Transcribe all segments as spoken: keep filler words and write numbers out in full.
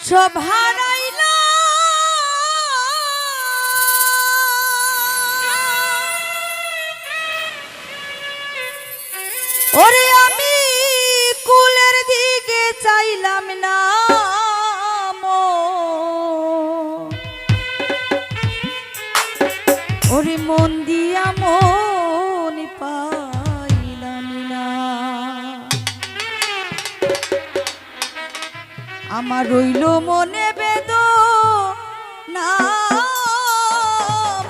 সব হারাইলাম। ওরে আমি কুলের দিকে চাইলাম না মন। ওরে মন দিয়া মন পাইলাম না। আমার রইল মনে বেদনা মন।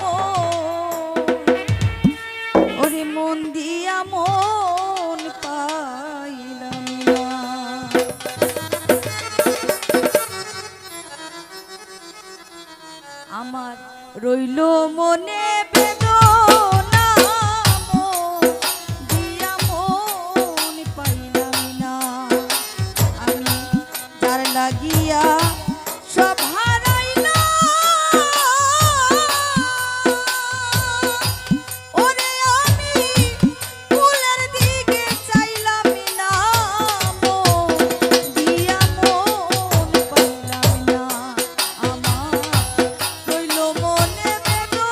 ওরে মন দিয়া মন পাইলাম না। আমার রইল মনে বেদনা মন দিয়া মন পাইলাম না। আমি যার লাগিয়া সব হারাইলাম। ওরে আমি কুলের দিকে চাইলাম না, মন দিয়া মন পাইলাম না। আমার রইল মনে বেদনা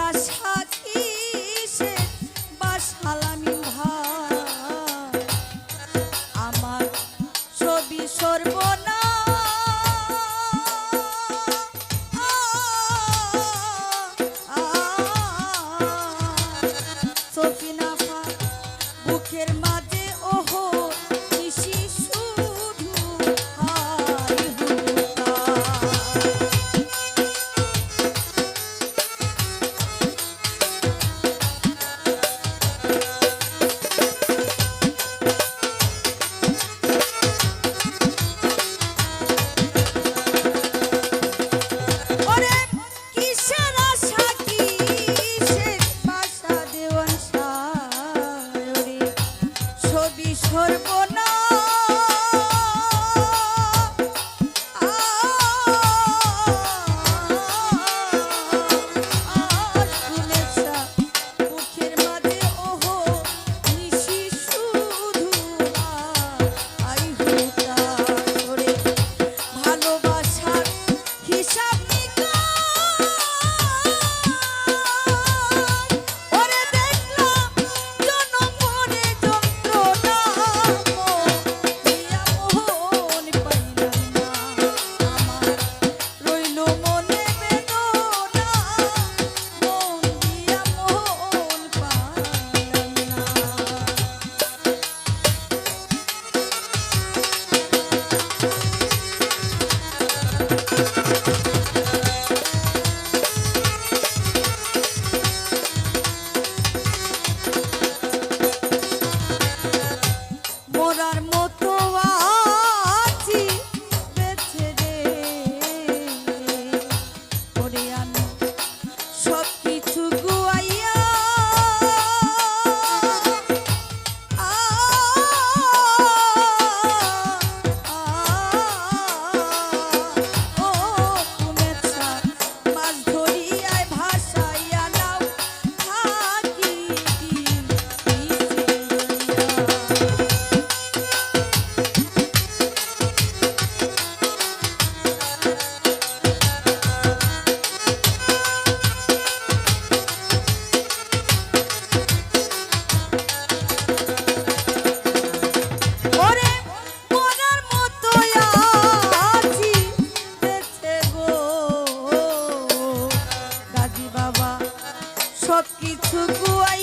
আশা কিসের বাসালামি ভাই, আমার সবই সর্বনাশ। সফিনা আফা, বুকের মাঝে ওহো নিশি শুধু হাই হুতাশ। ওরে কিসের আশা, কিসের বাসা দেওয়ান শায়রি, সবই সর্বনাশ। বুকের মাঝে ওহো নিশি শুধু হাই হুতাশ। ওরে ভালোবাসার হিসাব নিকাশ। ওরে দেখলাম জনম ভরে যন্ত্রণা, মন দিয়া মন পাইলাম না। আমার রইল মনে বেদনা, মন দিয়া মন পাইলাম না। মরার মতো আছি বেঁচে রে, ওরে আমি সব কিছু গুয়াইয়া। আ, আ, আ, ও, তুমি আচ্ছা, মাছ ধরিয়ায় ভাসাইয়া নাও, থাকি দিন নিচে লইয়া। ওরে মরার মতো আছি বেঁচে গো, গাজী বাবা সব কিছু গুয়াই